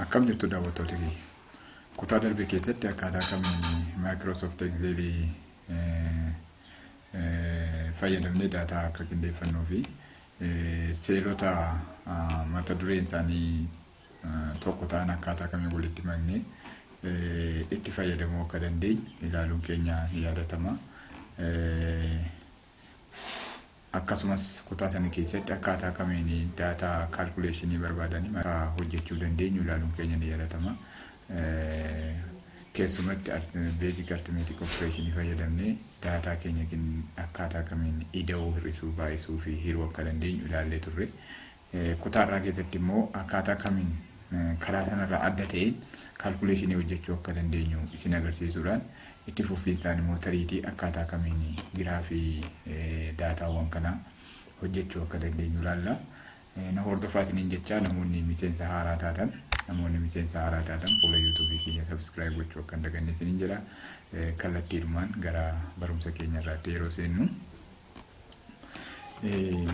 Akkam jirtu daawwattoota kiyya? Kutaa darbe keessatti akkaataa kamiin Microsoft Excel fayyadamnee daataa akka qindeeffannuu fi seelota mata dureen isaanii tokko ta'an akkaataa kamiin walitti maknee itti fayyadamuu akka dandeenyu ilaaluun keenya ni yaadatama. Akkasumas kutaa sana keessatti akkaataa kamiin daataa kaalkuleeshinii barbaadanii akka hojjechuu dandeenyu ilaaluun keenya ni yaadatama. Keessumatti basic arithmetic operation fayyadamnee daataa keenya akkaataa kamiin ida'uu, hir'isuu, baay'isuu fi hiruu akka dandeenyu ilaallee turre. Kutaa irraa keessatti immoo akkaataa kamiin karaa sanarraa adda ta'een kaalkuleeshinii hojjechuu akka dandeenyu isin agarsiisuudhaan itti fufiinsaan immoo tariitii akkaataa kamiin giraafii daataawwan kanaa hojjechuu akka dandeenyu ilaalla. Na hordofaa isiniin jechaa, namoonni miseensa haaraa taatan fuula YouTubeii keenya subscribe gochuu akka hin daganne isiniin jedha. Kallattiidhumaan gara barumsa keenya irraatti yeroo seennu.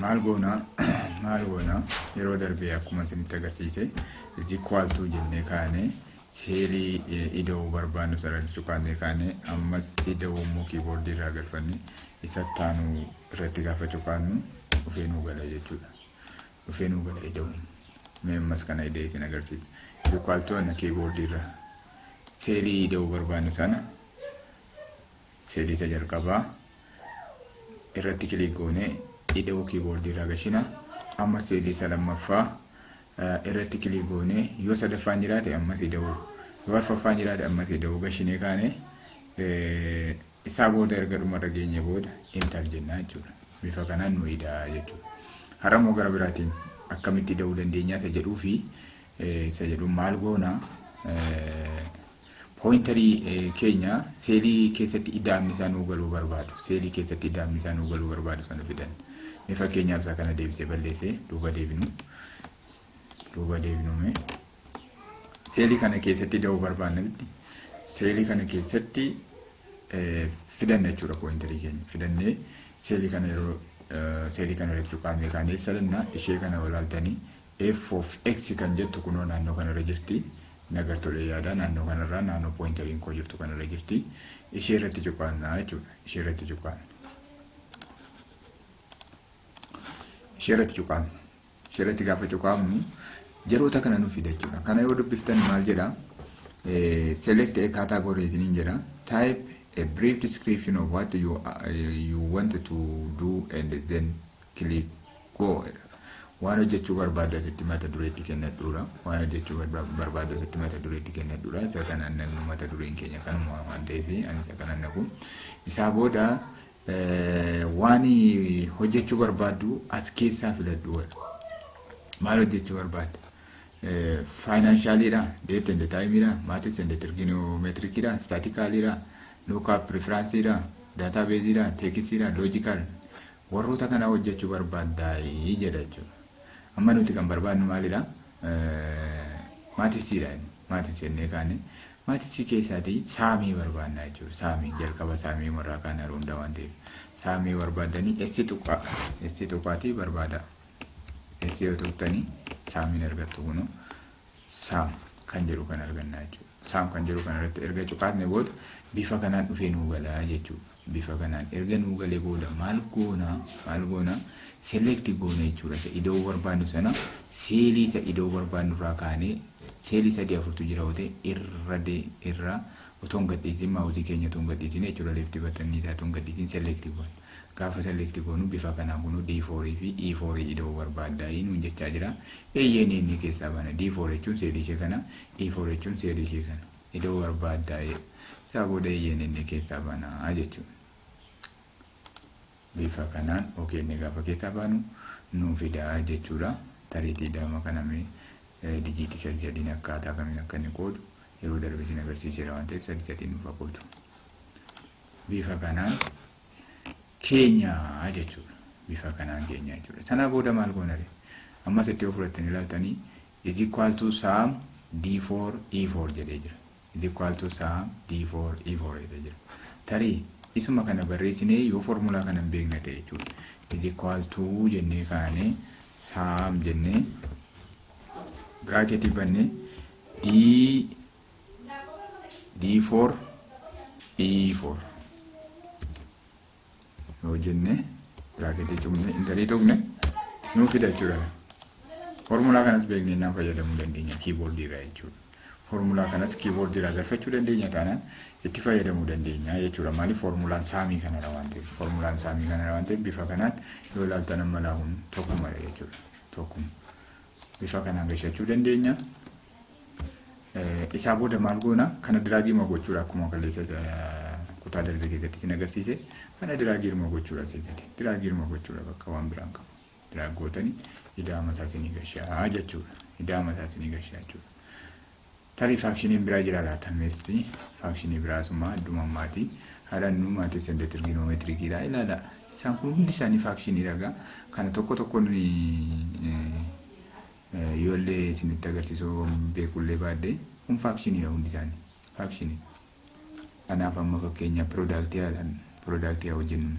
Maal goonaa? Yeroo darbee akkuma isinitti agarsiise is equal to jennee kaanee seelii ida'uu barbaannu sararri cuqaannee kaanee, ammas ida'uu immoo keyboardii irraa galfanne isa taanu irratti gaafa cuqaannu dhufee nuu gala jechuudha. Dhufee nuu gala ida'uun. Mee ammas kana ida'ee isin agarsiisa. Is equal to na keyboardii irra seelii ida'uu barbaannu sana, seelii isa jalqabaa irratti click goonee ida'uu keyboardii irraa gashina. Ammas seelii isa lammaffaa irratti click goonee, yoo sadaffaan jiraate ammas ida'uu, yoo arfaffaan jiraate ammas ida'uu gashinee kaane, isaa booda erga dhumarra geenye booda enter jennaa jechuudha. Bifa kanaan nu ida'a jechuudha. Har'a immoo gara biraatiin akkamitti ida'uu dandeenya isa jedhuu fi isa jedhu maal goona? Pointerii keenya seelii keessatti ida'amni isaa nuu galuu barbaadu, seelii keessatti ida'amni isaa nuu galuu barbaadu sana fidan. Mee fakkeenyaaf isa kana deebisee balleessee duuba deebinu. Mee seelii kana keessatti ida'uu barbaanna miti? Seelii kana keessatti fidanna jechuudha. Pointerii keenya fidannee seelii kana yeroo seelii kana irratti cuqaannee kaanee sadanna ishee kana olaaltanii f of x kan jettu kunoo naannoo kanarra jirti. Nagartolee yaada naannoo kanarraa, naannoo pointeriin koo jirtu kanarra jirti. Ishee irratti cuqaannaa jechuudha. Ishee irratti cuqaanna. Ishee irratti cuqaanna. Ishee irratti gaafa cuqaannu yeroota kana nu fida jechuudha. Kana yoo dubbiftan maal jedha? Select a category isiniin jedha. Type a brief description of what you want to do and then click go. Waan hojjechuu barbaaddu asitti mata dureetti kennadhuudha. Waan hojjechuu barbaaddu asitti mata dureetti kennadhuudha. Isa kanaan naqnu, mata dureen keenya kanuma waan ta'eef ani isa kanaan naqu. Isaa booda waan hojjechuu barbaaddu as keessaa filadhu. Maal hojjechuu barbaadda? Financialiidha, date and timeiidha, maths and trigonometriciidha, statisticaliidha, lookup referenceiidha, databaseiidha, textiidha, logical warroota kana hojjechuu barbaaddaa jedha jechuudha. Amma nuti kan barbaadnu maalidha? Mathsiidha. Maths jennee kaane mathsii keessaatii sumii barbaadna jechuudha. Sumii jalqaba sumii warraa kaan yeroo hundaa waan ta'eef sumii barbaaddanii S tuqaa, S tuqaatii barbaada. S yoo tuqxanii sumiin argattu. Kunoo sum kan jedhu kan arganna jechuudha. Sum kan jedhu kan irratti erga cuqaasne booda bifa kanaan dhufee nuu galaa jechuudha. Bifa kanaan erga nuu galee booda maal goona? Maal goona? Select goona jechuudha. Isa ida'uu barbaannu sana, seelii isa ida'uu barbaannu irraa kaanee, seelii sadii afurtu jira yoo ta'e, irra irra otoo hin gadhiisin, mouseii keenya otoo hin gadhiisin jechuudha, left buttonii isaa otoo hin gadhiisin select goona. Gaafa select goonu bifa kanaan kunuu D4 fi E4 ida'uu barbaaddaa nuun jechaa jira. Eeyyeen inni keessaa bana. D4 jechuun seelii ishee kana, E4 jechuun seelii ishee kana ida'uu barbaaddaa. Isaa booda eeyyeen inni keessaa banaa jechuudha. Bifa kanaan okay inni gaafa keessaa baanu nuu fidaa jechuudha. Tariitii dama kana mee digitii sadi sadiin akkaataa kamiin akka inni qoodu yeroo darbe isin agarsiiseera waan ta'eef sadi sadiin nuuf qoodu. Bifa kanaan keenya jechuudha. Bifa kanaan keenya jechuudha. Sanaa booda maal goona? Ammas itti yoo fudhattanii ilaaltanii is equal to sum D4 E4 jedhee jira. Is equal to sum D4 E4 jedhee jira. Tarii isuma kana barreessinee yoo formulaa kana hin beekne ta'e jechuudha. Is equal to jennee kaanee sum jennee bracketii bannee D D4 E4 yoo jenne biraaketii cufne enterii tuqne nuu fida jechuudha. Foormulaa kanas beeknee naan fayyadamuu dandeenya kiiboordii irraa jechuudha. Foormulaa kanas kiiboordii irraa galfachuu dandeenya taanaan itti fayyadamuu dandeenya jechuudha. Maaliif foormulaan sumii kanadha waan ta'eef foormulaan sumii kanadha waan ta'eef bifa kanaan yoo ilaaltan amma laahuun tokkumadha jechuudha. Tokkuma. Bifa kanaan gashachuu dandeenya. Isaa booda maal goona kana dragii gochuudha akkuma kaleessa kutaa darbe keessatti isin agarsiise kana dragii gochuudha asii gadi dragii gochuudha bakka waan biraan qabu. Drag gootanii ida'ama isaa isinii gashaa jechuudha. Ida'ama isaa isinii gashaa jechuudha. Tarii functioniin biraa jira laata meessi functionii biraa summaa adduma ammaati. Haadha maths and trigonometriciidha ilaala. Isaan kun hundi isaanii functionii dhagaa. Kana tokko tokkoon yoollee isinitti agarsiisuu beekullee baadhee kun functioniidha hundi isaanii. Functionii. Kanaaf amma fakkeenya productii haadhaan productii haa hojjennu.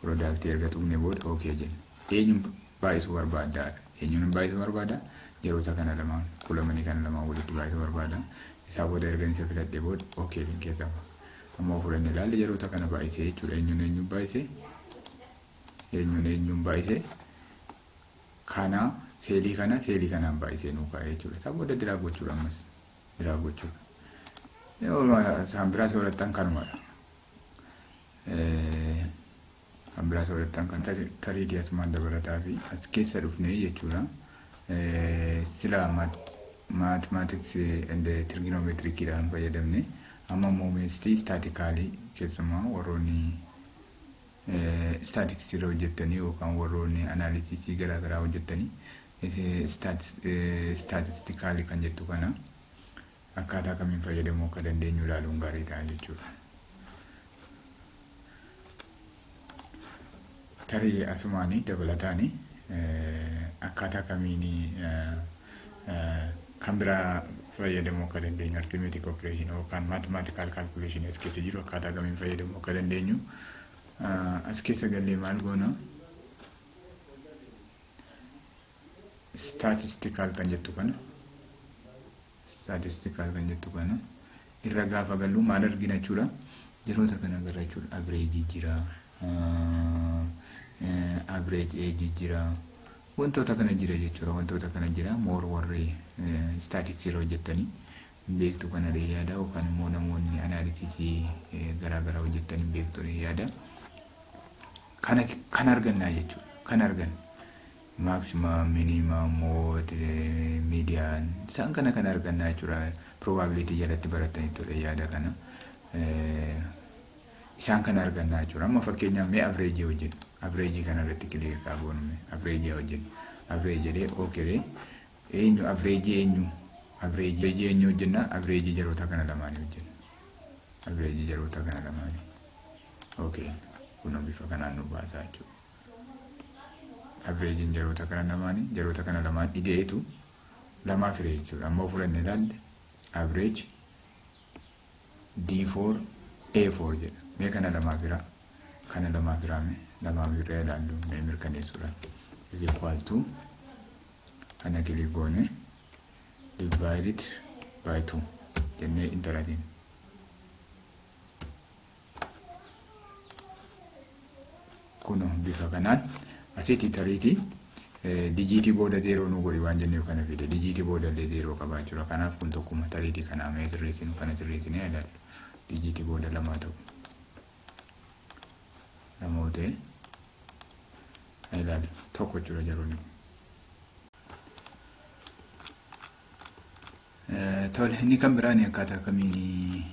Productii erga tuqne booda okay jenna. Eenyuun baay'isuu barbaaddaa? Eenyuun baay'isuu barbaada? Yeroota kana lamaan columnii kana lamaan walitti baay'isuu barbaada. Isaa booda erga isa filadhee booda okay keessa qaba. Amma fudhannee ilaalle yeroota kana baay'isee jechuudha. Eenyuun eenyuun baay'isee? Eenyuun eenyuun baay'isee? Kana cellii kana cellii kanaan baay'isee nuu kaa'e jechuudha. Isaa booda drag gochuudha ammas drag gochuudha. Isaan biraa soorattan kanumadha. Kan biraa soorattan kan tariitii asumaan dabalataa fi as keessa dhufnee jechuudha. Sila mathematics and trigonometriciidhaan fayyadamne amma immoo meestii statisticalii keessumaa warroonni statisticsii irra hojjettanii yookaan warroonni analysisii garaagaraa hojjettanii statisticalii kan jettu kana akkaataa kamiin fayyadamuu akka dandeenyu ilaaluun gaarii ta'a jechuudha. Tarii asumaanii dabalataanii akkaataa kamiin kan biraa fayyadamuu akka dandeenyu arithmetic operation yookaan mathematical calculation as keessa jiru akkaataa kamiin fayyadamuu akka dandeenyu as keessa gallee maal goona statistical kan jettu kana statistical kan jettu kana irra gaafa gallu maal argina jechuudha. Yeroota kana agarra jechuudha. Average jira, average age jira, wantoota kana jira jechuudha. Wantoota kana jira more warri statisticsii irra hojjettanii beektu kana yaada yookaan immoo namoonni analysisii garaagaraa hojjettanii beektu yaada. Kana kan argannaa jechuudha. Kan arganna. Maximum, minimum, mode, median isaan kana kan argannaa jechuudha. Probability jalatti baratanii ture yaada kana. Isaan kana argannaa jechuudha. Amma fakkeenyaaf mee average hojjennu. Average kana irratti click goonu average hojjennu. Average jedhee okay eenyu average eenyu average eenyu hojjenna average jaroota kana lamaanii hojjenna. Average jaroota kana lamaanii. Okay kun bifa kanaan nu baasaa jechuudha. Averageiin jaroota kana lamaanii jaroota kana lamaan ideetu lamaa fire jechuudha. Amma fudhanne ilaalle average D4 A4 jedha. Mee kana lamaa fira kana lamaa firaa mee lamaa firee ilaallu mee mirkaneessuudhaan. Is equal to kana click goone divided by 2 jennee enteratiin. Kun bifa kanaan asitti tariitii digitii booda zeeroo nu godhi waan jenneef kana fide digitii booda illee zeeroo qabaa jechuudha. Kanaaf kun tokkuma tariitii kanaa mee sirreessinu kana sirreessinee ilaallu. Digitii booda lamaa ta'u. Lama ta'e ilaallu tokko jechuudha jaroonni. Tole inni kan biraan akkaataa kamiin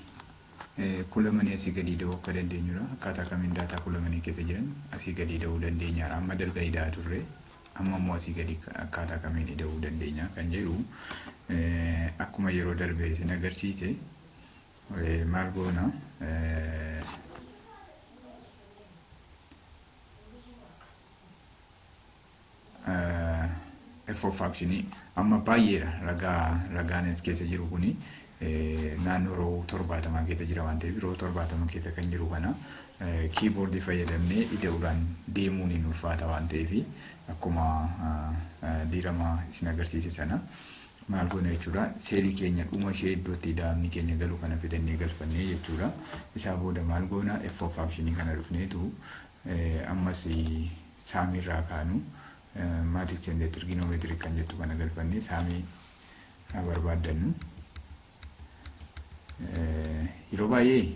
columnii asii gadi da'uu akka dandeenyudha. Akkaataa kamiin data columnii keessa jiran asii gadi da'uu dandeenya. Amma dalga ida'aa turre amma immoo asii gadi akkaataa kamiin ida'uu dandeenya kan jedhu akkuma yeroo darbe isin agarsiise maal goona F of functionii amma baay'eedha ragaa ragaan as keessa jiru kuni naannoo row 70 keessa jira waan ta'eef row 70 keessa kan jiru kana keyboardii fayyadamnee ida'uudhaan deemuun hin ulfaata waan ta'eef akkuma diirama isin agarsiise sana Maal goona jechuudha? Cellii keenya dhuma ishee iddootti ida'amni keenya galu kana fidannee galfannee jechuudha. Isaa booda maal goona? F of functionii kana dhufneetu ammas sumirraa kaanu maths and trigonometry kan jettu kana galfannee sumii barbaaddannu. Yeroo baay'ee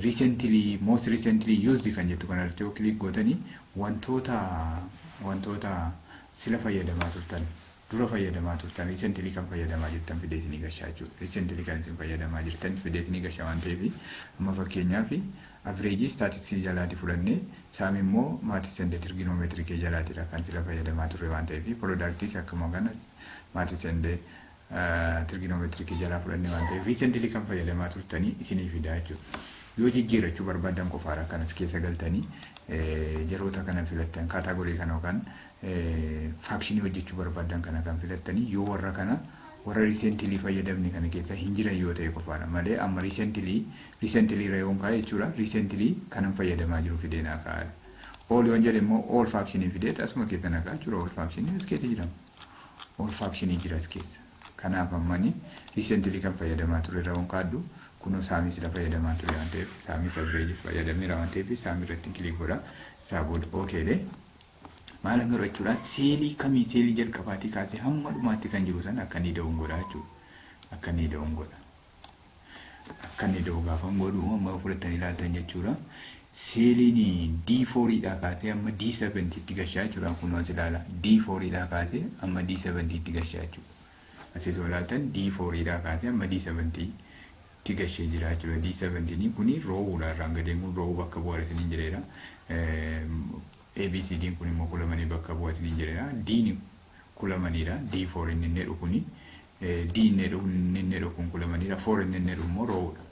recently, most recently used kan jettu kanarratti yoo click gootanii, wantoota sila fayyadamaa turtan, dura fayyadamaa turtan, recently kan fayyadamaa jirtan fidee isinii gashaa jechuudha. Recently kan isin fayyadamaa jirtan fidee isinii gashaa waan ta'eef, amma fakkeenyaaf averageii statisticsii jalaati fudhannee, sum immoo maths and trigonometry jalaatidha kan sila fayyadamaa turre waan ta'eef, productiis akkuma kana maths and trigonometry jalaa fudhannee waan ta'eef, recently kan fayyadamaa turtanii isinii fidaa jechuudha. Yoo jijjiirrachuu barbaadan qofaadha kanas keessa galtanii yeroota kana filattan, category kana yookaan functionii hojjechuu barbaadan kana kan filattanii, yoo warra kana warra recently fayyadamne kana keessa hin jiran yoo ta'e qofaadha malee, amma recently yoon kaa'e jechuudha, recently kanan fayyadamaa jiru fidee naa kaa'a. All yoon jedhe immoo all functionii fidee asuma keessa na kaa'a jechuudha. All functionii as keessa jira. All functionii jira as keessa. Kanaaf ammani recently kan fayyadamaa ture irra yoon kaaddu, kunoo sumii sila fayyadamaa ture waan ta'eef, sumii averageii fayyadameera waan ta'eef, sumii irratti click godha. Isaa booda okaydhe. Maal godha jechuudha? Cellii kamii? Cellii jalqabaatii kaasee hamma dhumaatti kan jiru sana akka inni da'uun godha jechuudha. Akka inni da'uun godha. Akka inni da'u gaafa godhu, amma fudhatanii ilaaltan jechuudha. Celliin D4dhaa kaasee amma D7tti gashaa jechuudha. Kun as ilaala. D4dhaa kaasee amma D7tti gashaa jechuudha. Asii osoo ilaaltan D4dhaa kaasee amma D7tti gashee jira jechuudha. D7 kuni rowuudha, irraan gadeen kun rowuu bakka bu'aa isiniin jedheera. ABCD kun immoo columnii bakka bu'aa isiniin jedheera. D'n columniidha. D4 inni inni jedhu kuni, D inni jedhu inni jedhu kun columniidha. 4 inni jedhu immoo rowuudha.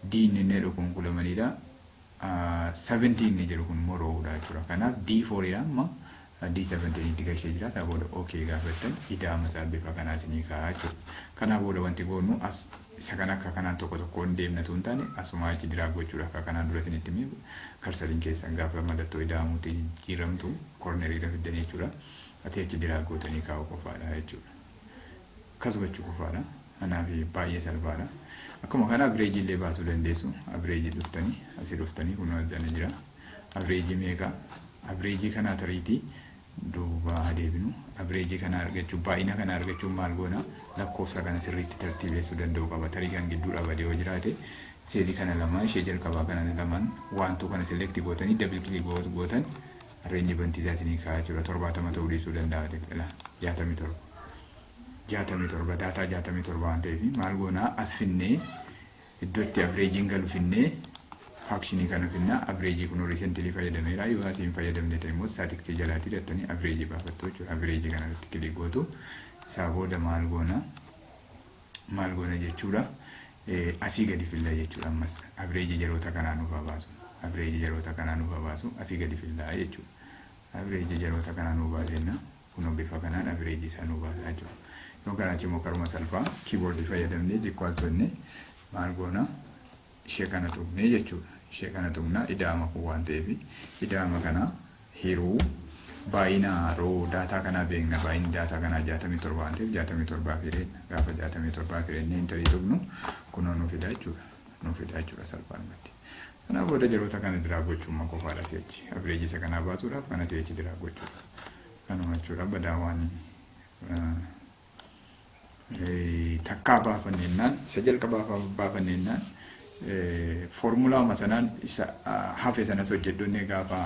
D inni jedhu kun columniidha. 17 inni jedhu kun immoo rowuudha jechuudha. Kanaaf D4 dha amma D17 itti gashee jira. Isaa booda okay gaafattan, ida'ama isaa bifa kanaa isinii kaa'aa jechuudha. Kanaa booda wanti goonu as isa kana akka kanaan tokko tokkoon deemnatu hin taane, asuma achi drag gochuudha. Akka kanaan dura isinitti himee, cursoriin keessan gaafa mallattoo ida'amuutti jijjiiramtu corneriirra fiddanii jechuudha. Ati achi drag gootanii kaa'uu qofaadha jechuudha. Akkas gochuu qofaadha. Kanaaf baay'ee salphaadha. Akkuma kana averageii illee baasuu dandeessu. Averageii dhuftanii, asii dhuftanii, kun hojjana jira. Averageii meeqa? Averageii kanaa tariitii duuba adeemnu. Averageii kana argachuu, baay'ina kana argachuun maal goona? Lakkoofsa kana sirriitti tartiibessuu danda'u qaba. Tarii kan gidduu dhabade yoo jiraate, cellii kana lamaan, ishee jalqabaa kana lamaan, wantuu kana select gootanii double click gootan, arrangementii isaa isinii kaa'aa jechuudha. 70 ta'uu dhiisuu danda'a. 67. 67, data 67 waan ta'eef, maal goonaa? As finnee, iddoo itti averageiin galu finnee, functionii kana finnaa, averageii kun recently fayyadameera. Yoo asii hin fayyadamne ta'e immoo statisticsii jalaatii dhattanii averageii baafattu jechuudha. Averageii kana irratti click gootu. Isaa booda maal goona? Maal goona jechuudha? Asii gadi fillaa jechuudha. Ammas averageii yeroota kanaa nuuf haa baasu. Averageii yeroota kanaa nuuf haa baasu. Asii gadi fillaa jechuudha. Averageii yeroota kanaa nuuf baasenna, kunoo bifa kanaan averageii isaa nuuf baasaa jechuudha. Yoo kanaachi immoo karuma salphaa keyboardii fayyadamnee equal jennee maal goona? Ishee kana tuqnee jechuudha. Ishee kana tuqnaa, ida'ama kun waan ta'eef, ida'ama kana hiruu baay'ina row data kanaa beekna. Baay'inni data kanaa 67 waan ta'eef, 67 hireenna. Gaafa 67 hireennee enterii tuqnu, kunoo nu fida jechuudha. Nu fida jechuudha salphaadhumatti. Kanaaf booda yeroota kana drag gochuun qofaadha si'achi. Averageii isa kanaa baasuudhaaf kana si'achi drag gochuudha. Kanuma jechuudha. Badaa waan takkaa baafannennaan, isa jalqabaa baafannennaan, formulaama sanaan isa hafe sanas hojjedhonnee, gaafa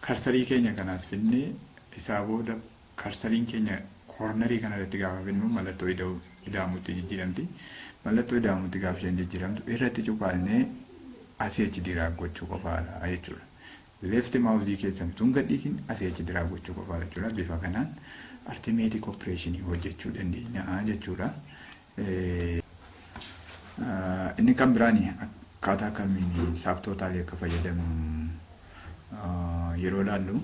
cursorii keenya kanaas finnee, isaa booda cursoriin keenya cornerii kana irratti gaafa finnu, mallattoo ida'amutti jijjiiramti. Mallattoo ida'amutti gaafa isheen jijjiiramtu irratti cuqaalnee asii achi drag gochuu qofaadha jechuudha. Left mouseii keessan tun gadhiisin asii achi drag gochuu qofaadha jechuudha. Bifa kanaan arithmetic operationii hojjechuu dandeenya jechuudha. Inni kan biraan akkaataa kamiin subtotalii akka fayyadamnu yeroo ilaallu,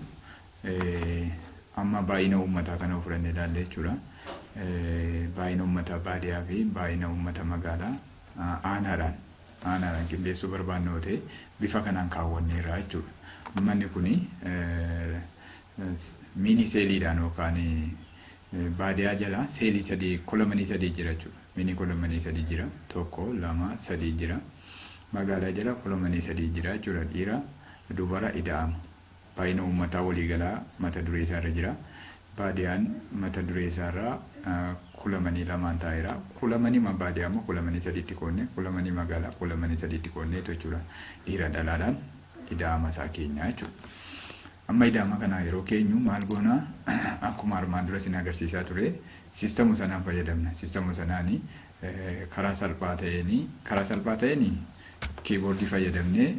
amma baay'ina uummataa kana fudhannee ilaalle jechuudha. Baay'ina uummata baadiyyaa fi baay'ina uummata magaalaa aanaadhaan qindeessuu barbaannu yoo ta'e, bifa kanaan kaawwanneerra jechuudha. Manni kuni mini celliidhaan yookaan Baadiyaa jala cellii sadii, columnii sadii jira jechuudha. Mini columnii sadii jira. Tokko, lama, sadii jira. Magaalaa jala columnii sadii jira jechuudha. Dhiira, dubara, ida'ama. Baay'ina uummataa waliigalaa mata duree isaarra jira. Baadiyaan mata duree isaarraa columnii lamaan taa'eera. Columnii baadiyaa immoo columnii sadiitti qoodne, columnii magaalaa columnii sadiitti qoodne jechuudha. Dhiira dhalaadhaan ida'ama isaa keenya jechuudha. Amma ida'ama kana yeroo keenyu maal goonaa? Akkuma armaan dura isin agarsiisaa ture, systemuma sanaan fayyadamna. Systemuma sanaanii karaa salphaa ta'een keyboardii fayyadamnee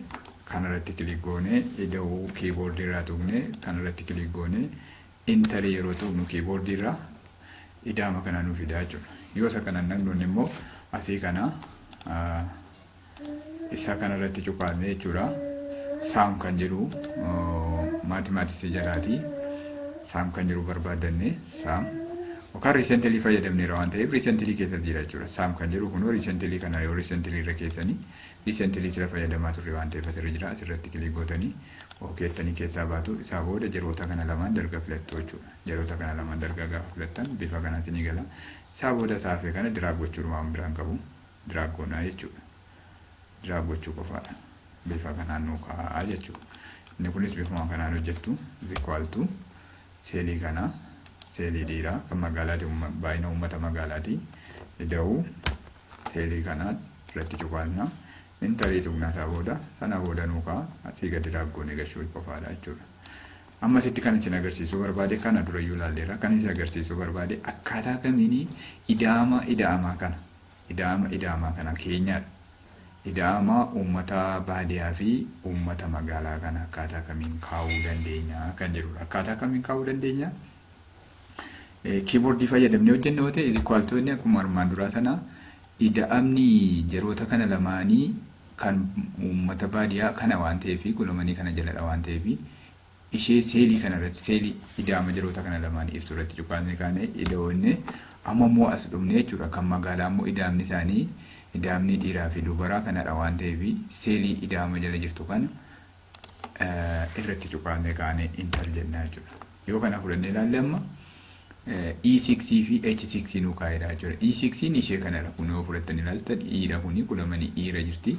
kanarratti click goonee, ida'uu keyboardii irraa tuqnee, kanarratti click goonee, enterii yeroo tuqnu keyboardii irraa ida'ama kana nuu fidaa jechuudha. Yoo isa kana naqnuun immoo asii kana isa kanarratti cuqaasne jechuudha. Sum kan jedhu mathematicsii jalaati. Sum kan jedhu barbaadanne, sum yookaan recently fayyadamneera waan ta'eef recently keessa jira jechuudha. Sum kan jedhu kunoo recently kana yoo recently irra keessanii, recently sira fayyadamaa turre waan ta'eef asirra jira. Asirratti click gootanii okeettanii keessaa baatu. Isaa booda yeroota kana lamaan dalga filattu jechuudha. Yeroota kana lamaan dalga gaafa filattan bifa kanaatiin ni gala. Isaa booda saafee kana drag gochuu waan biraan qabu, drag goonaa jechuudha. Drag gochuu qofaadha. Bifa kanaan nuu kaa'aa jechuudha. Inni kunis bifuma kanaan hojjettu. Is equal to cellii kana, cellii dhiiraa kan magaalaati, baay'ina uummata magaalaati ida'uu cellii kana irratti cuqaasna. Enterii tuqnaa, isaa booda sana booda nuu ka'a. Asii gadi drag goonee gashuu qofaadha jechuudha. Amma asitti kan isin agarsiisuu barbaade, kana durayyuu ilaalleera. Kan isin agarsiisuu barbaade akkaataa kamiin ida'ama ida'amaa kana, ida'ama ida'amaa kana keenyaadha. Ida'ama uummata baadiyaa fi uummata magaalaa kana akkaataa kamiin kaa'uu dandeenya kan jedhudha. Akkaataa kamiin kaa'uu dandeenya? Keyboardii fayyadamnee hojjennu yoo ta'e, is equal to inni akkuma armaan duraa sana ida'amni yeroota kana lamaanii kan uummata baadiyaa kana waan ta'eef, columnii kana jaladha waan ta'eef, ishee cellii kana irratti, cellii ida'ama yeroota kana lamaanii ibsu irratti cuqaasnee kaanee ida'oonne. Amma immoo as dhufne jechuudha. Kan magaalaa immoo ida'amni isaanii, ida'amni dhiiraa fi dubaraa kanadha waan ta'eef, cellii ida'ama jala jirtu kana irratti cuqaasnee kaanee enter jennaa jechuudha. Yoo kana fudhannee ilaalle, amma E6 fi H6 nuu kaa'edha jechuudha. E6 ishee kanadha. Kun yoo fudhattan ilaaltan E dha, kuni columnii E irra jirti.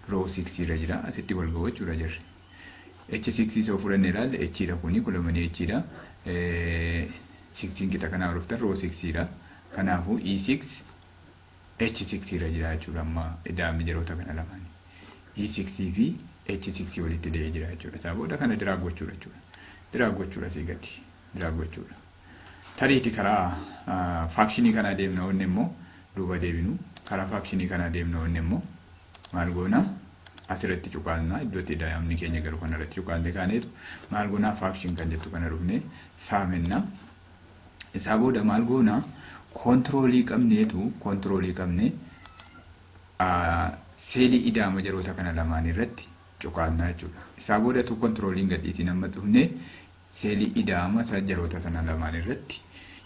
Row 6 irra jira. Asitti wal ga'u jechuudha jirri. H6 yoo fudhannee ilaalle H dha, kuni columnii H dha. 6 qixa kanaa dhuftan row 6 dha. Kanaafuu E6 H6 irra jira jechuudha amma ida'amni yeroota kana lamaanii. E6 fi H6 walitti da'ee jira jechuudha. Isaa booda kana drag gochuudha jechuudha. Drag gochuudha, asii gadi drag gochuudha. Tariiti karaa functionii kanaa deemna wanni immoo, duuba deebinu, karaa functionii kanaa deemna wanni immoo maal goona? Asirratti cuqaasna. Iddootti ida'amni keenya garuu kanarratti cuqaasne kaaneetu maal goona? Function kan jettu kana dhufne sumenna. Isaa booda maal goona? Controlii qabneetu, controlii qabne cellii ida'ama yeroota kana lamaan irratti cuqaasna jechuudha. Isaa boodatu controliin gadhiisiin amma dhufne cellii ida'ama yeroota sana lamaan irratti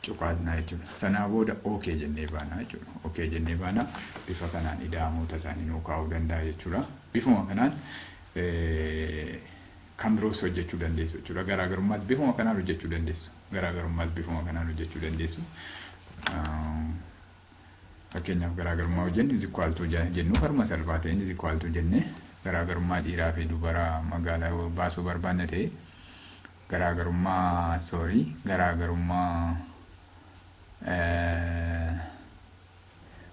cuqaasna jechuudha. Sanaa booda okay jennee baana jechuudha. Okay jennee baana, bifa kanaan ida'amoota isaanii nuu kaa'uu danda'a jechuudha. Bifuma kanaan kan biroos hojjechuu dandeessu jechuudha. Garaagarummaas bifuma kanaan hojjechuu dandeessu. Garaagarummaas bifuma kanaan hojjechuu dandeessu. Fakkeenyaaf garaagarummaa hojjennu, is equal to jennu, karuma salphaa ta'een is equal to jennee garaagarummaa dhiiraa fi dubaraa magaalaa baasuu barbaanne ta'e, garaagarummaa, sorry, garaagarummaa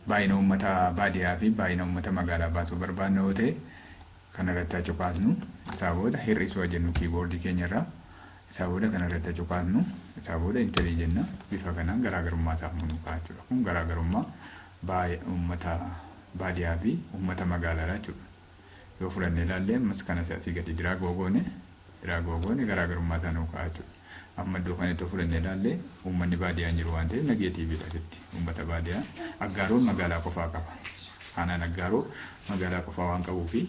baay'ina uummata baadiyyaa fi baay'ina uummata magaalaa baasuu barbaanne yoo ta'e, kanarratti haa cuqaasnu. Isaa booda hir'isuu jennu keyboardii keenyarraa. Isaa booda kanarratti haa cuqaasnu. Isaa booda enterii jenna. Bifa kanaan garaagarummaa isaaf nu ka'a jechuudha. Kun garaagarummaa baay'ee uummata baadiyyaa fi uummata magaalaadha jechuudha. Yoo fudhannee ilaalle, ammas kana asii gadi drag goone garaagarummaa isaa nuu ka'a jechuudha. Amma iddoo kanatti yoo fudhannee ilaalle, uummanni baadiyyaa hin jiru waan ta'eef negativeiidha asitti. Uummata baadiyyaa Aggaaroon magaalaa qofaa qaba. Aanaan Aggaaroo magaalaa qofaa waan qabuu fi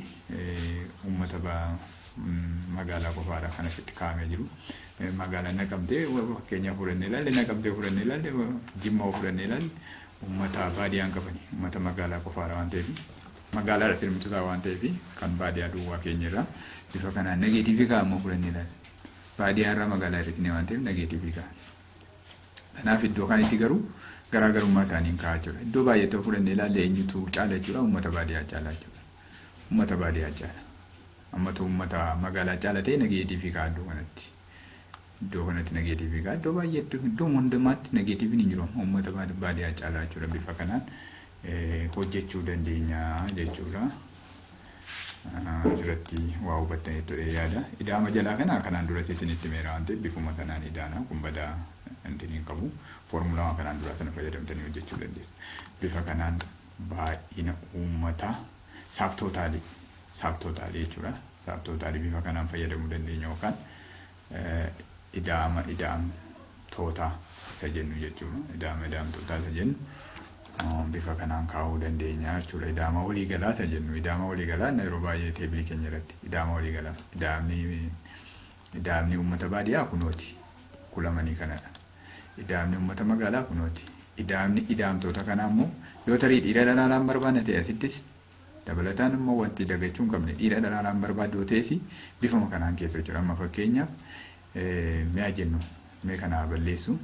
uummata magaalaa qofaadha kan asitti kaa'amee jiru. Magaalaan Naqamtee fakkeenyaaf fudhannee ilaalle, Naqamtee fudhannee ilaalle, Jimmaa fudhannee ilaalle, uummata baadiyyaan qabani. Uummata magaalaa qofaadha waan ta'eef, magaalaadha sirmitusaa waan ta'eef, kan baadiyyaa duwwaa keenya irraa bifa kanaan negativeii kaa'ammoo fudhannee ilaalle. Baadiyyaa irraa magaalaa hir'isnee waan ta'eef negativeii ka'a. Kanaaf iddoo kanatti garuu garaagarummaa isaaniin kaa'aa jechuudha. Iddoo baay'eetti fudhannee ilaalle eenyutu caala jechuudha? Uummata baadiyyaa caala jechuudha. Uummata baadiyyaa caala. Ammatu uummata magaalaa caala ta'e negative ka'a iddoo kanatti. Iddoo kanatti negative ka'a. Iddoo baay'eetti, iddoo hundumaatti negatiiviin hin jiru. Uummata baadiyyaa caala jechuudha. Bifa kanaan hojjechuu dandeenya jechuudha. Asirratti waa hubattanii ture yaada. Idaama jalaa kana kanaan duratti isinitti meera waan ta'eef bifuma sanaan idaana kun badaa wanti hin qabu. Foormulaa kanaan duraa sana fayyadamtanii hojjechuu dandeessu. Bifa kanaan baay'ina uummataa subtotalii jechuudha. Subtotalii bifa kanaan fayyadamuu dandeenya yookaan idaama ida'amtootaa isa jennu jechuudha. Idaama ida'amtootaa isa jennu bifa kanaan kaa'uu dandeenya jechuudha. Idaama waliigalaa isa jennu, idaama waliigalaa yeroo baay'ee tableii keenya irratti idaama waliigalaa, idaamni uummata baadiyyaa kunooti kulamanii kanadha. Idaamni uummata magaalaa kunooti. Idaamni idaamtoota kanaa immoo yoo tarii dhiira dhalaalaan barbaanne ta'e, asittis dabalataan immoo wanti dagachuu hin qabne, dhiira dhalaalaan barbaaddu ta'es bifuma kanaan keessa jira. Amma fakkeenyaaf mi'a jennu, mee kana balleessu,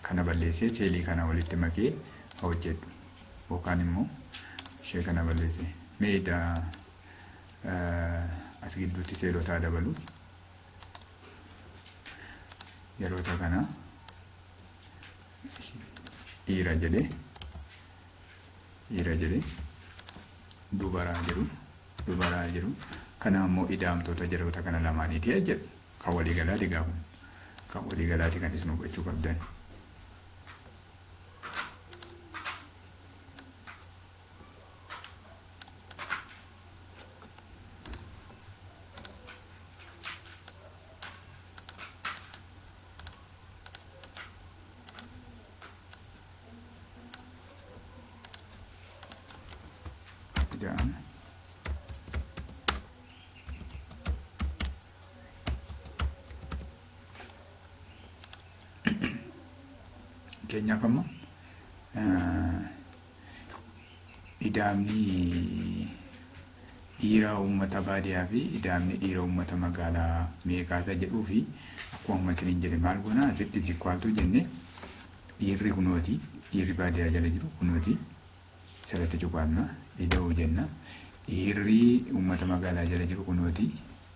kana balleessee cellii kana walitti makee hojjedhu, yookaan immoo ishee kana balleessee mee as gidduutti cellotaa dabalu yeroota kana dhiira jedhee, dhiira jedhee, dubaraa jedhu, dubaraa jedhu. Kana immoo idaamtoota yeroota kana lamaaniiti jedhu, kan waliigalaati. Gaafa kan waliigalaati kan isin hubachuu qabdan. Ida'ama. Fakkeenyaaf amma idaamni dhiira uummata baadiyyaa fi idaamni dhiira uummata magaalaa meeqaata jedhuu fi akkuma amma isiniin jedhe maal goona? Asitti is equal to jenne, dhiirri kunooti, dhiirri baadiyyaa jala jiru kunooti, sirratti cuqaasna, ida'uu jenna, dhiirri uummata magaalaa jala jiru kunooti,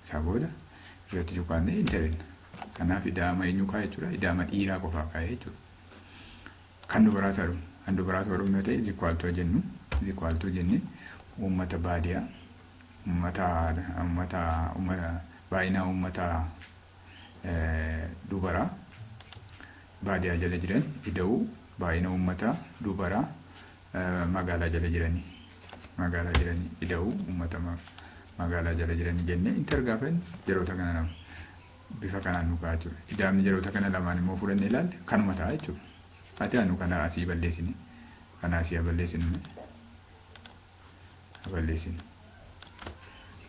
isaa booda irratti cuqaasne enter jenna. Kanaaf idaama eenyu kaa'e jechuudha? Idaama dhiiraa qofaa kaa'e jechuudha. Kan dubaraa ta'u, kan dubaraa ta'uu yoo ta'e is equal to jennu, is equal to jenne, uummata baadiyyaa, uummata baay'ina uummata dubaraa baadiyyaa jala jiran ida'uu baay'ina uummata dubaraa magaalaa jala jiranii, magaalaa jiranii ida'uu uummata magaalaa jala jiranii jennee enter gaafa yeroota kana lama bifa kanaan nu ka'a jechuudha. Idaamni yeroota kana lamaan immoo fudhannee ilaalle kanuma ta'a jechuudha. Ati anu kana asii balleessine, kana asii balleessinu, balleessine,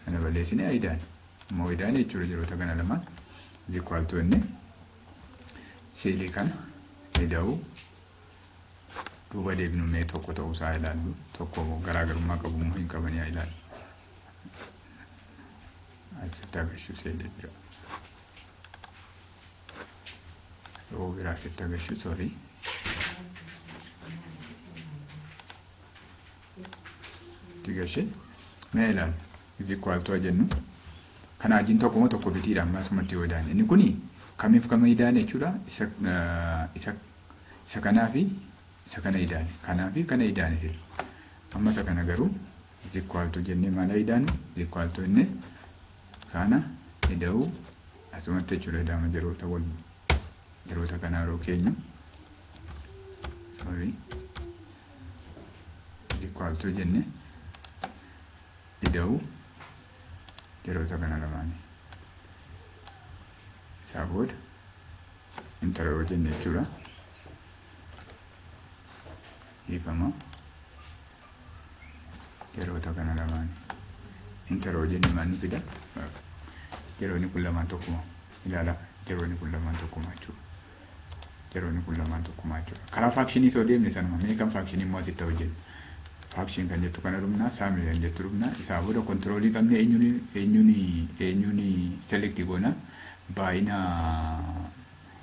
kana balleessine, idaan immoo idaan jechuudha. Yeroota kana lamaan is equal to inni cellii kana ida'uu, duuba deebinu, mee tokko ta'uu isaa ilaallu, tokko garaagarummaa qabu moo hin qabanii haa ilaallu. Asitti agarsiisu cellii bira. Yoo biraa asitti agarsiisu, sorry. Itti gashee mee ilaallu, is equal to jennu, kana wajjin tokkuma tokko bitiidha. Amma asumatti yoo idaane inni kuni kamiif kama idaane jechuudha? Isa kanaa fi isa kana idaane, kanaa fi kana idaane jedhu. Amma isa kana garuu is equal to jennee maal idaanu? Is equal to inni kana ida'uu asumatti jechuudha. Idaama yeroota wal yeroota kanaa yeroo keenyu, sorry, is equal to jenne, ida'uu yeroota kana lamaanii, isaa booda enter yoo jenne jechuudha. Dhiifama, yeroota kana lamaanii enter yoo jenne maal nu fida? Yeroonni kun lamaan tokkuma ilaala. Yeroonni kun lamaan tokkuma jechuudha. Yeroonni kun lamaan tokkuma jechuudha. Karaa functionii soo deemne sanuma. Mee kan functionii immoo asitti hojjennu. Function kan jettu kana dhumnaa, sumii kan jettu dhumnaa, isaa booda controlii qabne eenyuun eenyuun eenyuun select goona? Baay'ina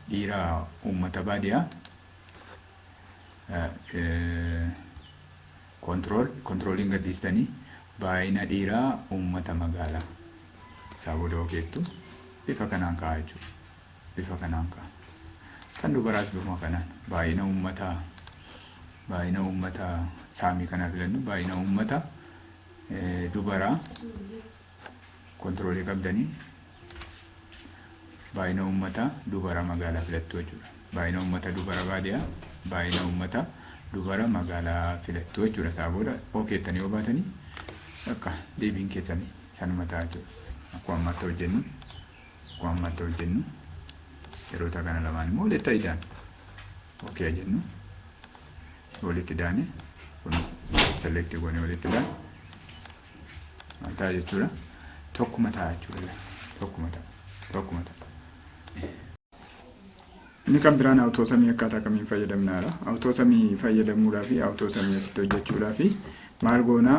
Dhiira uummata baadiyyaa control controliin gadhiistanii baay'ina dhiiraa uummata magaalaa isaa booda okeettu bifa kanaan ka'a jechuudha. Bifa kanaan ka'a. Kan dubaraas bifuma kanaan baay'ina uummata sumii kanaa filannu, baay'ina uummata dubaraa controlii qabdanii baay'ina uummata dubara magaalaa filattu jechuudha. Baay'ina uummata dubara baadiyyaa, baay'ina uummata dubara magaalaa filattu jechuudha. Isaa booda okeettanii yoo baatanii akka deebiin keessanii sanuma ta'a jechuudha. Akkuma ammaatti hojjennu yeroota kana lamaan immoo walitti idaan okay jennu, walitti daane kun select goonee walitti daane maal ta'a jechuudha? Tokkuma ta'a jechuudha. Tokkuma ta'a. Tokkuma ta'a. Inni kan biraan AutoSumii akkaataa kamiin fayyadamnaadha. AutoSumii fayyadamuudhaa fi AutoSumii asitti hojjechuudhaa fi maal goona?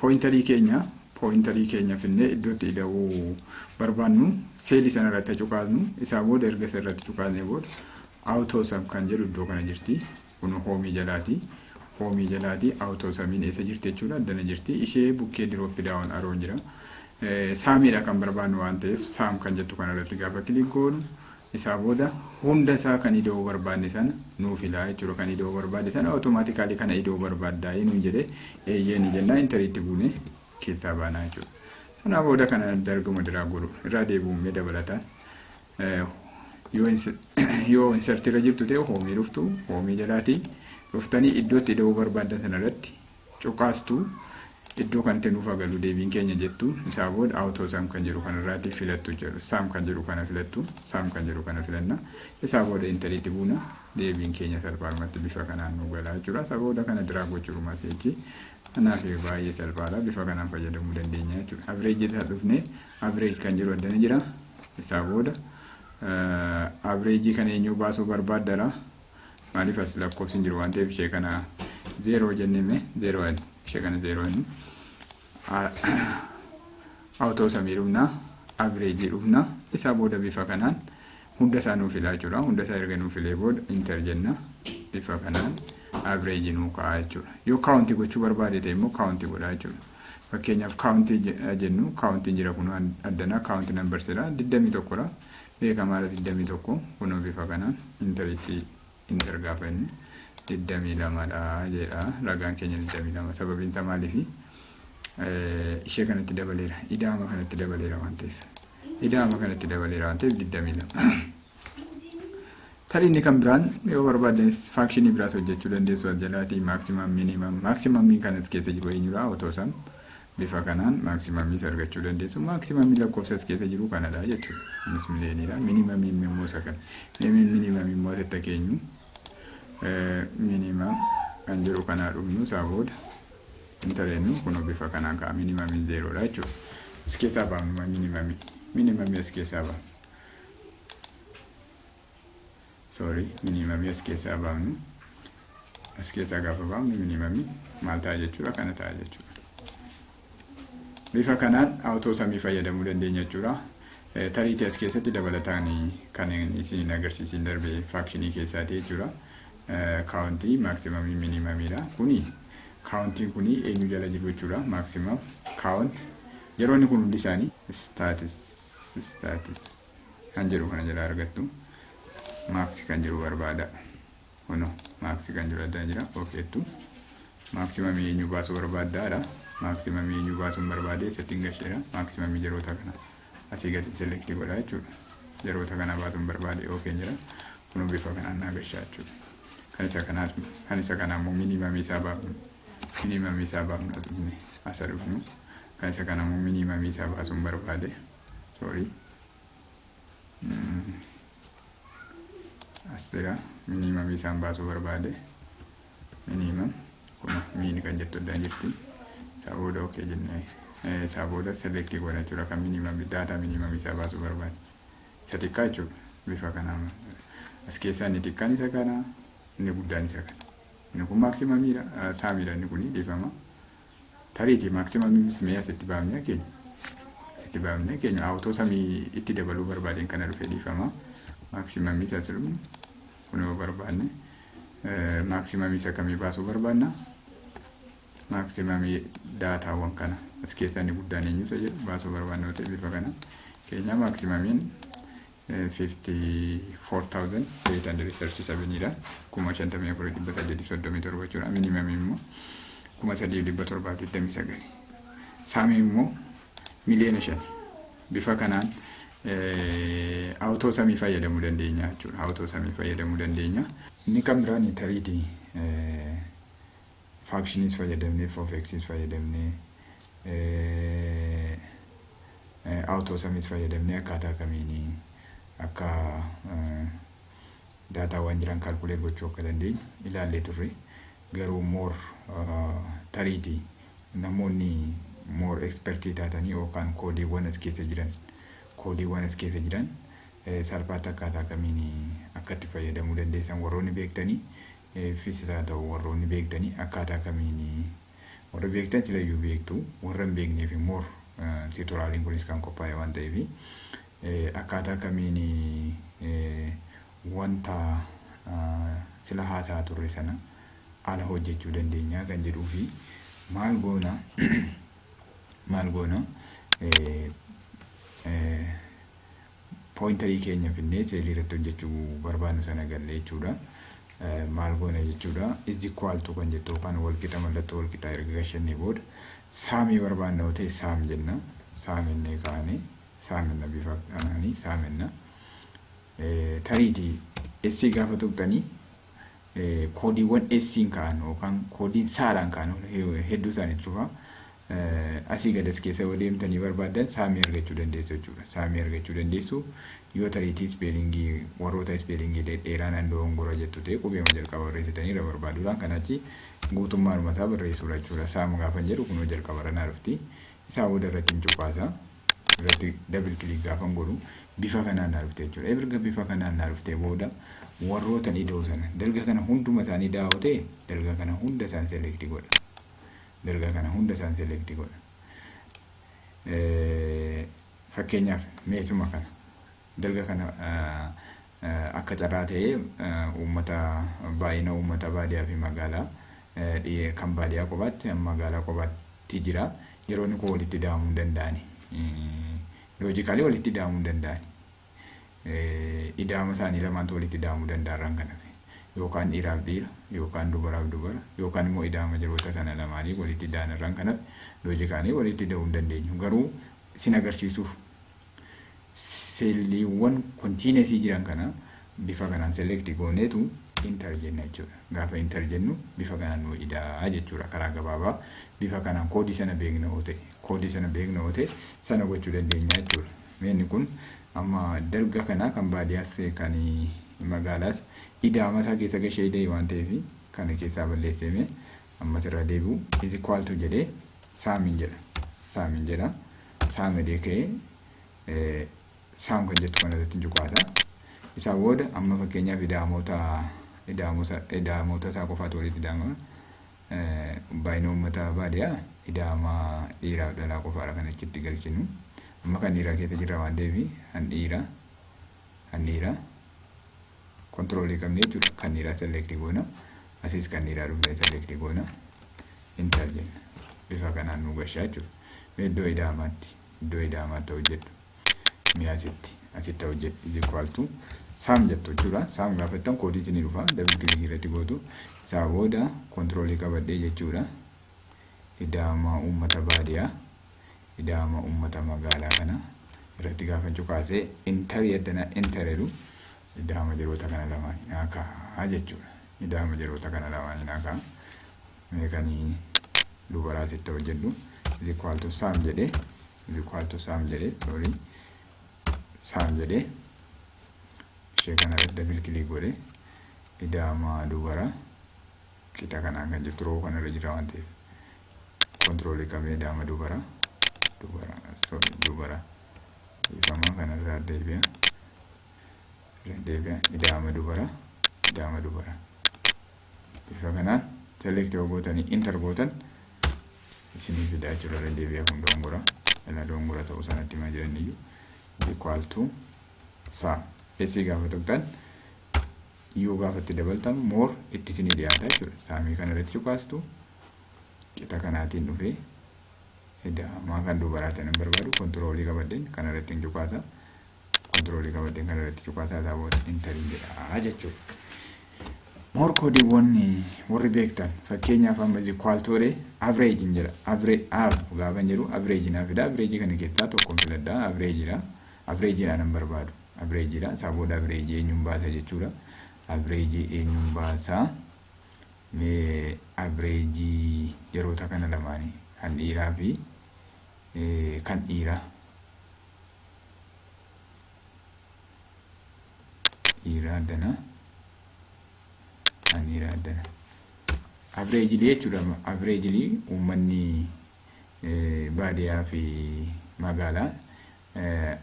Pointerii keenya finnee iddootti ida'uu barbaannu cellii sana irratti cuqaasnu. Isaa booda erga isa irratti cuqaasnee booda AutoSum kan jedhu iddoo kana jirti. Kun homeii jalaati. Homeii jalaati AutoSumiin eessa jirti jechuudha? Addana jirti. Ishee bukkee drop down arrown jira. Sumiidha kan barbaannu waan ta'eef sum kan jettu kana irratti gaafa click goonu isaa booda hunda isaa kan ida'uu barbaanne sana nuu filaa jechuudha. Kan ida'uu barbaanne sana automatically kana ida'uu barbaaddaa nuun jedhee eeyyee ni jennaa, enteriitti buune keessaa baanaa jechuudha. Sanaa booda kana dargama diraa godhu irraa deebi'uun dabalataan yoo insertiirra jirtu ta'e homeii dhuftu, homeii jalaatii dhuftanii iddootti ida'uu barbaaddan sana irratti cuqaastu, iddoo kanatti nuuf agalu deebiin keenya jettu. Isaa booda AutoSum kan jedhu kanarraati filattu jedhu, sum kan jedhu kana filattu, sum kan jedhu kana filanna. Isaa booda enteriitti buuna, deebiin keenya salphaadhumatti bifa kanaan nu galaa jechuudha. Isaa booda kana drag gochuudhuma seechi. Kanaaf baay'ee salphaadha, bifa kanaan fayyadamuu dandeenya jechuudha. Average isaa dhufnee average kan jedhu addana jira. Isaa booda averageii kana eenyu baasuu barbaaddara? Maaliif as lakkoofsi hin jiru waan ta'eef ishee kana zero jennee, zero ishee kana zero jennu. AutoSumii dhufna, averageii dhufna. Isaa booda bifa kanaan hunda isaa nuuf filaa jechuudha. Hunda isaa erga nuuf filee booda enter jenna, bifa kanaan averageii nuu ka'a jechuudha. Yoo countii gochuu barbaade ta'e immoo countii godhaa jechuudha. Fakkeenyaaf countii jennu, countiin jira kun addana count numbersidha, 21dha, beekamaadha, 21 kunoo bifa kanaan enteritti enter gaafa inni 22dha jedha. Ragaan keenya 22. Sababiin isaa maaliifi? Ishee kanatti dabaleera, idaama kanatti dabaleera waan ta'eef, idaama kanatti dabaleera waan ta'eef 22. Tarii inni kan biraan yoo barbaaddan functionii biraas hojjechuu dandeessu. As jalaatii maximum, minimum. Maximumiin kan as keessa jiru eenyudha? AutoSum. Bifa kanaan maximumiis argachuu dandeessu. Maximumii lakkoofsa as keessa jiru kanadha jechuudha. Innis miliyooniidha. Minimumiin immoo isa kana. Minimumii immoo asitti keenyu minimum kan jedhu kanaa dhufnu. Isaa booda enterennu, kunoo bifa kanaan ka'a. Minimumiin zerodha jechuudha. As keessaa baafnu minimumii. Minimumii as keessaa baafnu. Sorry, minimumii as keessaa baafnu. As keessaa gaafa baafnu minimumii maal ta'a jechuudha? Kana ta'a jechuudha. Bifa kanaan AutoSumii fayyadamuu dandeenya jechuudha. Tariitii as keessatti dabalataan kan isin agarsiisin darbe functionii keessaati jechuudha. Countii, maximumii, minimumiidha. Kuni countiin kuni eenyu jala jiru jechuudha? Maximum, count yeroonni kun hundi isaanii stats kan jedhu kana jala argattu. Max kan jedhu barbaada. Kuno max kan jedhu adda jira, okeettu. Maximumii eenyu baasuu barbaaddaadha? Maximumii eenyu baasuun barbaade isatti hin gasheera. Maximumii yeroota kana asii gadi select godha jechuudha. Yeroota kana baasuun barbaade, okay jira. Kun bifa kanaan naa gashaa jechuudha. Kan isa kanaas, kan isa kanaa immoo minimumii isaa baafnu. Minimumii isaa baafnu, as dhufne, asa dhufnu. Kan isa kana immoo minimumii isaa baasuun barbaade. Sorry. As jira, minimumii isaan baasuu barbaade. Minimum kun min kan jettu addaan jirti. Isaa booda okay jennee isaa booda select goona jechuudha, kan minimumii data minimumii isaa baasuu barbaade. Isa xiqqaa jechuudha. Bifa kanaan as keessaa inni xiqqaan isa kana, inni guddaan isa kana. Inni kun maximumiidha, sumiidha inni kun, dhiifama. Tariitii maximumiis mee asitti baafnee keenya. Asitti baafnee keenya AutoSumii itti dabaluu barbaadeen kana dhufee, dhiifama. Maximumii isa sirbu kun yoo barbaanne, maximumii isa kamii baasuu barbaanna? Maximumii daataawwan kana as keessaa inni guddaan eenyu isa jedhu baasuu barbaanna yoo ta'e, bifa kana keenya maximumiin 54,837 dha. 54,837 jechuudha. Minimumii immoo 3,729. Sumii immoo 5 miliyoona. Bifa kanaan auto sumii fayyadamuu dandeenya jechuudha. Auto sumii fayyadamuu dandeenya. Inni kan biraan tariitii functioniis fayyadamnee, f of xiis fayyadamnee, auto sumiis fayyadamnee akkaataa kamiin akka daataawwan jiran calculate gochuu akka dandeenyu ilaallee turre. Garuu more tariitii namoonni more expertii taatanii yookaan koodiiwwan as keessa jiran salphaatti akkaataa kamiin akka itti fayyadamuu dandeessan warroonni beektanii fis haa ta'u, warroonni beektanii akkaataa kamiin, warri beektan silayyuu beektu, warra hin beekneef more tutorialiin kunis kan qophaa'e waan ta'eef, akkaataa kamiin wanta sila haasaa turre sana ala hojjechuu dandeenya kan jedhuu fi maal goona? Pointerii keenya finnee cellii irratti hojjechuu barbaannu sana galle jechuudha. Maal goona jechuudha? Is equal to kan jettu yookaan walqixa, mallattoo walqixaa erga gashannee booda, sumii barbaanna yoo ta'e sum jenna. Sum innee kaane sum inna, bifa kanaanii sum inna. Tariitii S gaafa tuqxanii koodiiwwan S'n ka'an yookaan koodiin saadhaan ka'an hedduu isaanii dhufa. Asii gad as keessa yoo deemtanii barbaaddan sumii argachuu dandeessu jechuudha. Sumii argachuu dandeessu. Yoo tariitii spellingii, warroota spellingii dhedheeraa nan dogongora jettu ta'e, qubeema jalqaba barreessitanii irra barbaaduudhaan kan achi guutummaadhuma isaa barreessuudha jechuudha. Sum gaafa jedhu kunoo jalqaba irra naa dhufti. Isaa booda irratti hin cuqaasa. Irratti double click gaafa godhu bifa kanaan naa dhufte jechuudha. Erga bifa kanaan naa dhuftee booda, warroota ida'u sana dalga kana hunduma isaanii daawwatee dalga kana hunda isaan select godha. Dalga kana hunda isaan select godha. Fakkeenyaaf meesuma kana dalga kana akka carraa ta'ee uummata, baay'ina uummata baadiyyaa fi magaalaa, kan baadiyyaa qofaatti, magaalaa qofaatti jira. Yeroo inni kun walitti ida'amuu hin danda'ani. Logically walitti ida'amuu hin danda'ani. Ida'ama isaanii lamaantu walitti ida'amuu danda'a irraan kan hafe. Yookaan dhiiraaf dhiira, yookaan dubaraaf dubara, yookaan immoo ida'ama jiroota sana lamaanii walitti ida'an irraan kan hafe logically walitti ida'uu hin dandeenyu. Garuu sin agarsiisuuf celliiwwan continuousii jiran kana bifa kanaan select gooneetu enter jenna jechuudha. Gaafa enter jennu bifa kanaan nu ida'a jechuudha karaa gabaabaa. Bifa kanaan koodii sana beekna yoo ta'e, koodii sana beekna yoo ta'e, sana gochuu dandeenya jechuudha. Meenni kun amma dalga kana kan baadiyyaas kan magaalaas ida'ama isaa keessa gashee ida'e waan ta'eef, kana keessaa balleessee ammas irra deebi'u is equal to jedhee sumiin jedha. Sumiin jedha. Sum jedhee ka'ee sum kan jettu kana irratti cuqaasa. Isaa booda amma fakkeenyaaf ida'amoota isaa qofaatu walitti ida'ama. Baay'ina uummata baadiyyaa ida'ama dhiiraaf dhalaa qofaadha kan achitti galchinu. Amma kan dhiiraa keessa jirra waan ta'eef, kan dhiiraa controlii qabne jechuudha. Kan dhiiraa select goona. Asiis kan dhiiraa dhufnee select goona. Enter jenna. Bifa kanaan nu gashaa jechuudha. Iddoo ida'amaatti hojjedhu. Mee asitti hojjedhu, is equal to sum jettu jechuudha. Sum gaafa jettan koodiitiin ni dhufa. Double click irratti gootu. Isaa booda controlii qabadhee jechuudha. Ida'ama uummata baadiyyaa, ida'ama uummata magaalaa kana irratti gaafa cuqaasee enterii addana enter jedhu, ida'ama jiroota kana lamaanii naa ka'a jechuudha. Ida'ama jiroota kana lamaanii naa ka'a. Mee kanii dubaraa asitti hojjedhu, is equal to sum jedhee, is equal to sum jedhee, sorry, sum jedhee ishee kana irratti double click godhee ida'ama dubaraa qixa kanaan kan jirtu row kanarra jira waan ta'eef, controlii qabee ida'ama dubara, sorry, dubara, dhiifama, kanarraa deebi'a, irra deebi'a, ida'ama dubara, ida'ama dubara bifa kanaan select yoo gootanii enter gootan isinii fidaa jechuudha. Irra deebi'a, kun dogongora, ila dogongora ta'uu sanatti himaa jiran iyyuu, is equal to sum. S gaafa tuqxan, U gaafa itti dabaltan, more itti isinii dhiyaata jechuudha. Sumii kana irratti cuqaastu, qixa kanaatiin dhufee ida'amaa kan dubaraatan hin barbaadu, controlii qabadheen kana irratti hin cuqaasa. Controlii qabadheen kana irratti cuqaasaa, isaa booda enteriin jedha jechuudha. More koodiiwwan warri beektan, fakkeenyaaf amma equal to average hin jedha. Average av gaafa hin jedhu average naa fida. Average kana keessaa tokkoon filadha. Average dha. Average dha nan barbaadu. Average dha. Isaa booda average eenyuun baasa jechuudha. Average eenyuun baasa? Mee average yeroota kana lamaanii, kan dhiiraa fi kan dhiiraa. Dhiiraa addana. Kan dhiiraa addana. Averagely jechuudha. Averagely uummanni baadiyyaa fi magaalaa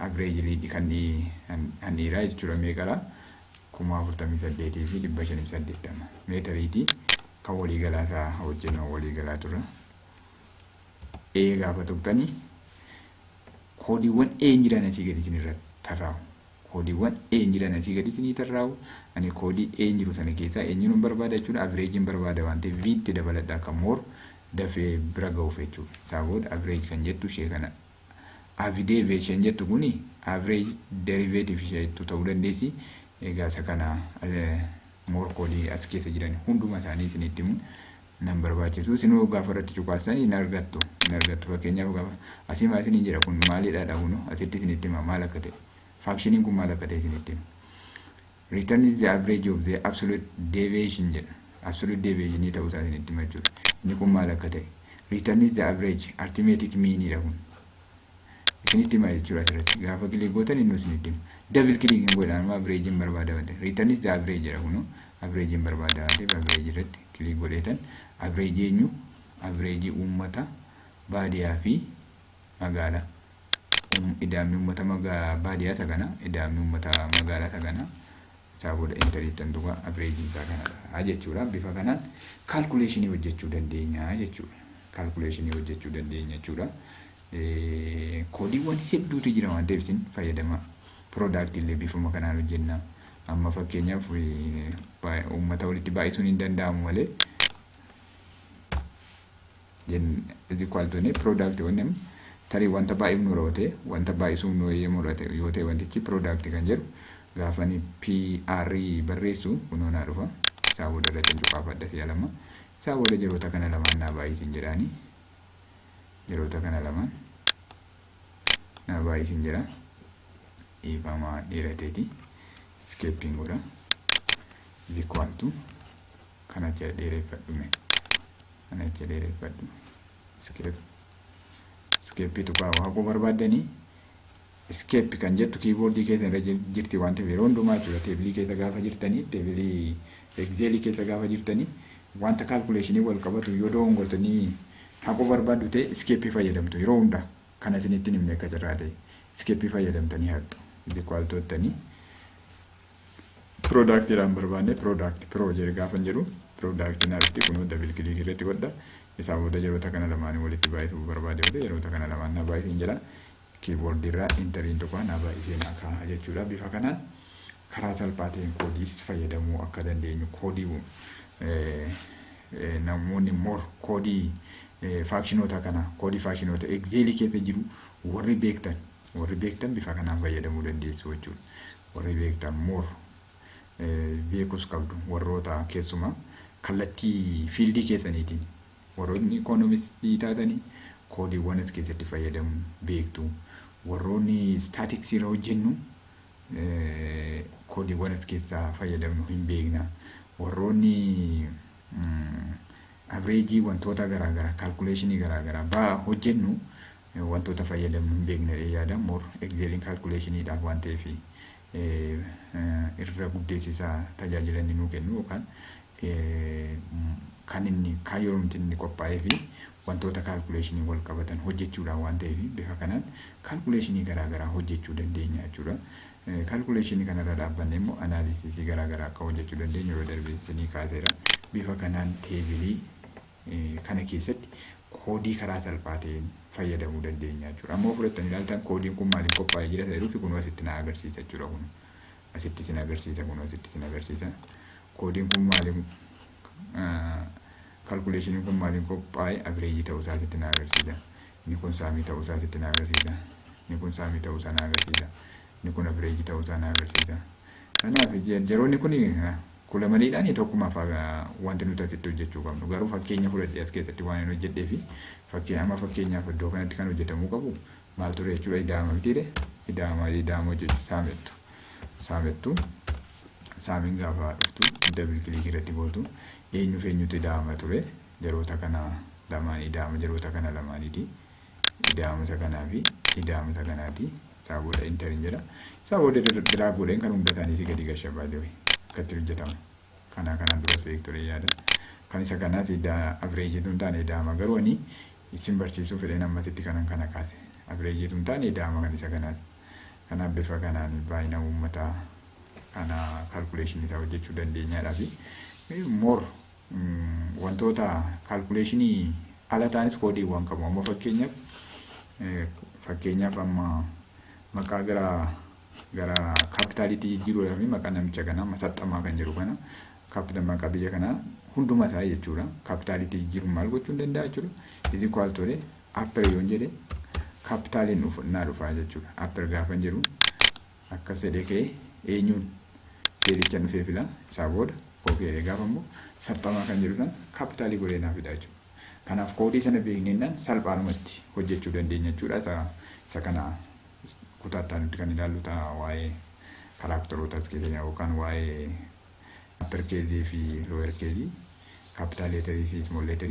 averagely kan dhiiraa jechuudha meeqadha? 48,580 meetariiti. Kan waliigalaa isaa hojjennu waliigalaa tura. E gaafa tuqxanii koodiiwwan een jiran asii gadi isin irra tarraa'u. Koodiiwwan een jiran asii gadi isinii tarraa'u. Ani koodii een jiru sana keessaa eenyuun barbaada jechuudha. Averageiin barbaada waan ta'eef viitti dabaladha, akka more dafee bira ga'uuf jechuudha. Isaa booda average kan jettu ishee kana. Avidev isheen jettu kuni average derivative ishee jettu ta'uu dandeessi. Egaa isa kana more koodii as keessa jiran hunduma isaanii isinitti himuun nan barbaachisu. Isinuu gaafa irratti cuqaastan hin argattu. Hin argattu. Fakkeenyaaf gaafa asii maal isiniin jedha, kun maalidha kun asitti isinitti hima maal akka ta'e. Functioniin kun maal akka ta'e isinitti hima. Return is the average of the absolute deviation jedha. Absolute deviation ta'uu isaa isinitti hima jechuudha. Inni kun maal akka ta'e. Return is the average arithmetic mean dha kun. Isinitti hima jechuudha asirratti. Gaafa click gootan inni isinitti hima. Double click hin godhaan amma average hin barbaada waan ta'eef. Return is the average jedha kunu. Average hin barbaada waan ta'eef average irratti click godheetan average eenyu? Average uummata baadiyyaa fi magaalaa. Idaamni uummata baadiyyaa isa kana, idaamni uummata magaalaa isa kana. Isaa booda enteriittan tuqa, averageiin isaa kanadha jechuudha. Bifa kanaan calculationii hojjechuu dandeenya jechuudha. Calculationii hojjechuu dandeenya jechuudha. Koodiiwwan hedduutu jira waan ta'eef isin fayyadama. Productii illee bifuma kanaan hojjenna. Amma fakkeenyaaf uummata walitti baay'isuun hin danda'amu malee is equal to product wanni tarii wanta baay'ifnu yoo ta'e, wanta baay'isuun nu eeyyamu yoo ta'e, wantichi product kan jedhu gaafani PR barreessu kunoo naa dhufa. Isaa booda irratti cuqaafadha si'a lama. Isaa booda yeroota kana lamaan naa baay'isin jedhaani. Yeroota kana lamaan naa baay'isin jedha. Dhiifamaa dheerateeti. Escaping godha. Is equal to kana achi dheereffadhu mee. Kana achi dheereffadhu. Escape. Escape tuqaa haquu barbaaddanii escape kan jettu keyboardii keessa irra jirti waan ta'eef yeroo hundumaa jechuudha. Tableii keessa gaafa jirtanii, tableii Excelii keessa gaafa jirtanii, wanta calculationii wal qabatu yoo dogongortanii haquu barbaaddu ta'e escape fayyadamtu yeroo hunda. Kana isinitti himne akka carraa ta'e escape fayyadamtanii haqxu. Is equal to jettanii productiidhaan barbaanne product pro jedhe gaafa jedhu productii naa dhufti, kunoo double click irratti godha. Isaa booda yeroota kana lamaanii walitti baay'isuu barbaade yoo ta'e yeroota kana lamaan naa baay'isiin jedha. Keyboardii irraa enteriin tokko naa baay'isee naa kaa'a jechuudha. Bifa kanaan karaa salphaa ta'een koodiis fayyadamuu akka dandeenyu, koodii namoonni more koodii functionoota kana, koodii functionoota Excelii keessa jiru warri beektan bifa kanaan fayyadamuu dandeessu jechuudha. Warri beektan more beekus qabdu, warroota keessumaa kallattii fieldii keessaniitiin warroonni economistii taatanii koodiiwwan as keessatti fayyadamu beektu. Warroonni statisticsii irra hojjennu koodiiwwan as keessaa fayyadamnu hin beekna. Warroonni averageii wantoota garaagaraa, calculationii garaagaraa baa hojjennu wantoota fayyadamnu hin beekna yaada. More Exceliin calculationiidhaaf waan ta'eef irra guddeessisaa tajaajila inni nuu kennu yookaan kan inni kaayyoomti inni qophaa'ee fi wantoota calculationii wal qabatan hojjechuudhaan waan ta'eef bifa kanaan calculationii garaagaraa hojjechuu dandeenya jechuudha. Calculationii kanarra dhaabbanne immoo analysisii garaagaraa akka hojjechuu dandeenyu yeroo darbe isinii kaaseera. Bifa kanaan tableii kana keessatti koodii karaa salphaa ta'een fayyadamuu dandeenya jechuudha. Amma fudhattanii ilaaltan koodiin kun maaliif qophaa'ee jira isa jedhuufi kun asitti na agarsiisa jechuudha kun. Asitti isin agarsiisa, kun asitti isin agarsiisa. Koodiin kun maaliin, calculationiin kun maaliin qophaa'e? Average ta'uu isaatitti na agarsiisa. Inni kun sum ta'uu isaatitti na agarsiisa. Inni kun sum ta'uu isaa na agarsiisa. Inni kun average ta'uu isaa na agarsiisa. Kanaaf yeroonni kun columniidhaan tokkumaaf wanti nuti asitti hojjechuu qabnu. Garuu fakkeenya fudhadhee as keessatti waan hin hojjedhee fi fakkeenya amma fakkeenyaaf iddoo kanatti kan hojjetamuu qabu maal ture jechuudha? Ida'ama mitiire? Ida'ama, ida'ama hojjechu sum jettu. Sum jettu, sumiin gaafa dhuftu double click irratti gootu. Eenyuuf eenyutu ida'ama ture? Yeroota kana lamaan ida'ama, yeroota kana lamaaniiti. Ida'ama isa kanaa fi ida'ama isa kanaati. Isaa booda enteriin jedha. Isaa booda drag godheen kan hunda isaaniitii gadi gasha baay'ee akkatti hojjetama. Kana kanaan duras beekture yaada. Kan isa kanaas averageiitu hin taane ida'ama, garuu ani isin barsiisuu fedheen ammasitti kanan kana kaase. Averageiitu hin taane ida'ama kan isa kanaas. Kanaaf bifa kanaan baay'ina uummataa kana calculation isaa hojjechuu dandeenyaadhaa fi more wantoota calculation ala ta'anis koodiiwwan qabu. Amma fakkeenyaaf amma maqaa gara capitaliitti jijjiiruudhaaf maqaa namicha kanaa Masaxxamaa kan jedhu kana, capital maqaa biyya kanaa hunduma isaa jechuudha. Capitaliitti jijjiiruun maal gochuu hin danda'a jechuudha? Is equal to upper yoon jedhe capitaliin naa dhufaa jechuudha. Upper gaafa jedhu akkas jedhee ka'ee eenyuun cellicha dhufee fila. Isaa booda okay gaafa immoo Saxxamaa kan jedhu sana capital godhee naa fida jechuudha. Kanaaf koodii sana beeknennaan salphaadhumatti hojjechuu dandeenya jechuudha. Isa kana kutaa nuti kan ilaallu ta'a, waa'ee characteroota as keessa jiran yookaan waa'ee upper case fi lower case, capital letter fi small letter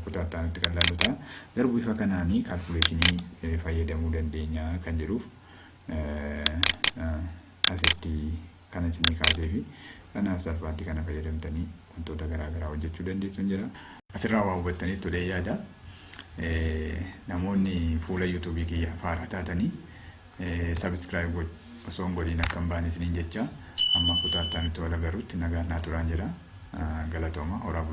kutaa nuti kan ilaallu ta'a. Garuu bifa kanaanii calculation fayyadamuu dandeenya kan jedhuuf asitti kan isinii kaasee fi kanaaf salphaatti kana fayyadamtanii wantoota garaa garaa hojjechuu dandeessu jira. Asirraa waa hubattanii tolee yaada. Namoonni fuula YouTubeii kiyya haaraa taatanii subscribe osoo hin godhiin akka hin baane isiniin jecha, amma kutaa itti wal agarrutti nagaan naa turaan jedha. Galatooma, horaa.